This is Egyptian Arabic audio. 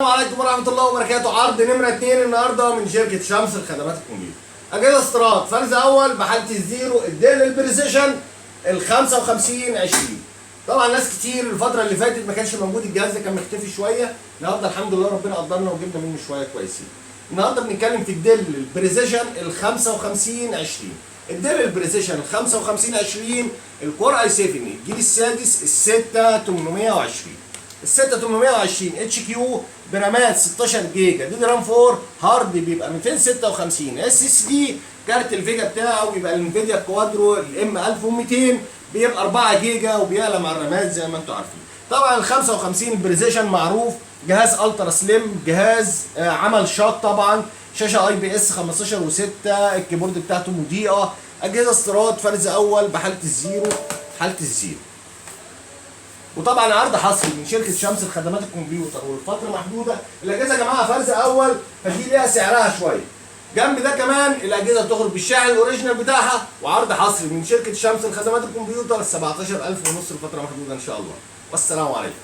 السلام عليكم ورحمة الله وبركاته. عرض نمرة 2 النهاردة من شركة شمس لخدمات الكمبيوتر. أجهزة استيراد فرز أول بحالة ال zero، ال Dell ال Precision ال 55 20. طبعا ناس كتير الفترة اللي فاتت ما كانش موجود الجهاز ده، كان مختفي شوية. النهاردة الحمد لله ربنا قدرنا وجبنا منه شوية كويسين. النهاردة بنتكلم في ال Dell ال Precision ال 55 20. ال Dell ال Precision ال 55 20 ال Core i7 الجيل السادس ال 6820. ال 6820 HQ برامات 16 جيجا DDR 4، hard بيبقى 256 SSD، كارت ال VGA بتاعه بيبقى ال Nvidia Quadro ال M 1200، بيبقى 4 جيجا وبيعلى مع الرامات زي ما انتم عارفين. طبعا ال 55 ال Precision معروف، جهاز ultra slim، جهاز عمل شاط، طبعا شاشة IPS 15 و6، ال keyboard بتاعته مضيئه. اجهزة استيراد فرز اول بحاله ال zero، حاله ال zero. وطبعا عرض حصري من شركة شمس لخدمات الكمبيوتر والفترة محدوده. الاجهزة يا جماعة فرز اول، فدي ليها سعرها شوية. جنب ده كمان الاجهزة بتخرج بالشاحن ال original بتاعها، وعرض حصري من شركة شمس لخدمات الكمبيوتر 17000 ونص لفترة محدودة ان شاء الله. والسلام عليكم.